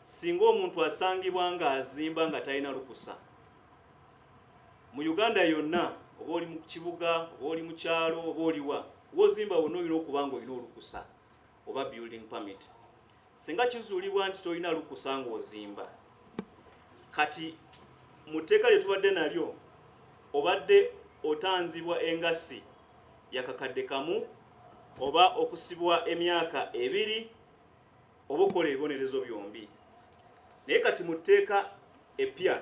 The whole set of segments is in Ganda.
Singa omuntu asangibwa ng'azimba nga talina lukusa mu Uganda yonna, oba oli mu kibuga, oba oli mu kyalo, oba oliwa, wozimba wonna olina okuba nga olina olukusa oba building permit. Singa kizuulibwa nti tolina lukusa ng'ozimba, kati mu tteeka lye tubadde nalyo obadde otanzibwa engassi yakakadde kamu oba okusibwa emyaka 2 oba okukola ebibonerezo byombi. Naye kati mu tteeka eppya,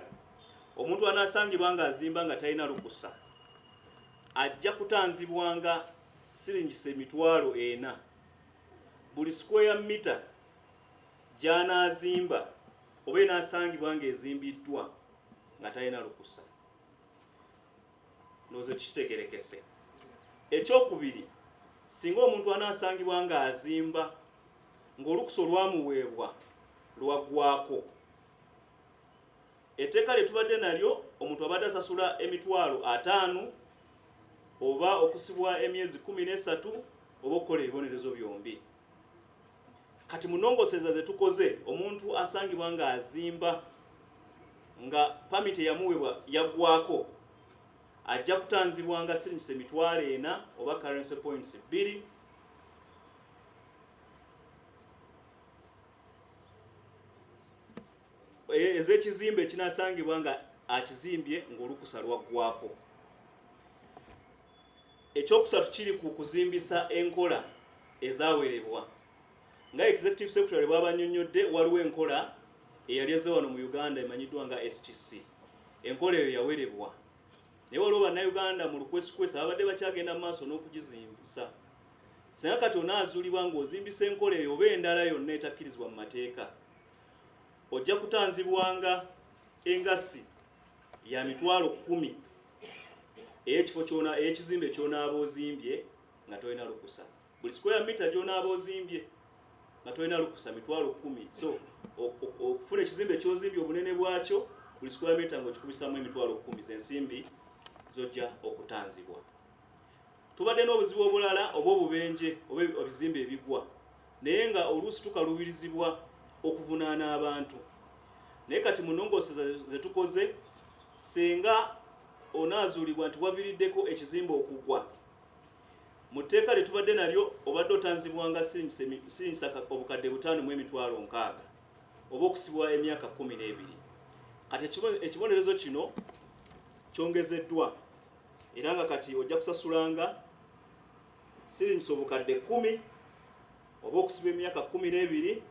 omuntu anaasangibwa ng'azimba nga talina lukusa ajja kutanzibwanga siringisa 40,000 buli square meter gy'anaazimba oba enaasangibwa ng'ezimbiddwa nga talina lukusa. Ndowooza kitegerekese. Ekyokubiri, singa omuntu anaasangibwa ng'azimba ng'olukusa olwamuweebwa lwaggwako, etteeka lye tubadde nalyo omuntu abadde asasula 50,000 oba okusibwa emyezi 13 oba okukola ebibonerezo byombi. Kati mu nnongoosereza ze tukoze, omuntu asangibwa ng'azimba nga pamiti eyamuweebwa yaggwako ajja kutanzibwanga siringisa 40,000 oba currency points 2 ez'ekizimbe ekinasangibwa nga akizimbye ng'olukusa lwaggwako. Ekyokusatu kiri ku kuzimbisa enkola ezawerebwa. Nga Executive Secretary bw'abannyonnyodde, waliwo enkola eyali ezze wano mu Uganda emanyiddwa nga STC. Enkola eyo yawerebwa, naye waliwo Bannayuganda mu lukwesikwesi ababadde bakyagenda mu maaso n'okugizimbisa. Singa kati onaazuulibwa ng'ozimbisa enkola eyo oba endala yonna etakkirizibwa mu mateeka, ojja kutanzibwanga engassi ya 10,000 ey'ekifo kyona ey'ekizimbe ky'onaaba ozimbye nga tolina lukusa. Buli square meter gy'onaaba ozimbye nga tolina lukusa, 10,000. So okufuna ekizimbe ky'ozimbye obunene bwakyo, buli square meter ng'okikubisamu 10,000, z'ensimbi zojja okutanzibwa. Tubadde n'obuzibu obulala oba obubenje oba ebizimbe ebigwa, naye nga oluusi tukaluubirizibwa okuvunaana abantu. Naye kati mu nnongooseza ze tukoze, singa onaazuulibwa nti waviiriddeko ekizimbe okugwa, mu tteeka lye tubadde nalyo obadde otanzibwanga siringisa 5,600,000 oba okusibwa emyaka 12. Kati ekibonerezo kino kyongezeddwa, era nga kati ojja kusasulanga siringisa 10,000 oba okusiba emyaka 12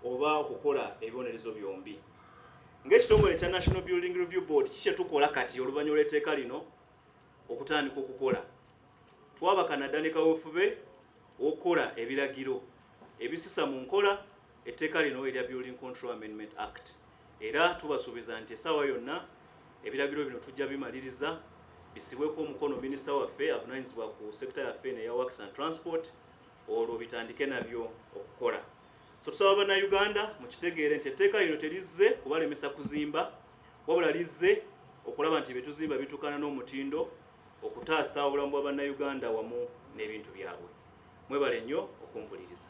oba okukola ebibonerezo byombi. Ng'ekitongole kya National Building Review Board, kiki kye tukola kati oluvannyuma lw'etteeka lino okutandika okukola? Twabakana dda ne kaweefube w'okukola ebiragiro ebisisa mu nkola etteeka lino erya Building Control Amendment Act, era tubasuubiza nti essaawa yonna ebiragiro bino tujja bimaliriza, bisibweko omukono minisita waffe avunaanyizibwa ku sekita yaffe eno eya Works and Transport, olwo bitandike nabyo okukola. So tusaba Bannayuganda mukitegeere nti etteeka lino terizze kubalemesa kuzimba, wabula lizze okulaba nti bye tuzimba bituukana n'omutindo okutaasa obulamu bwa Bannayuganda wamu n'ebintu byabwe. Mwebale nnyo okumpuliriza.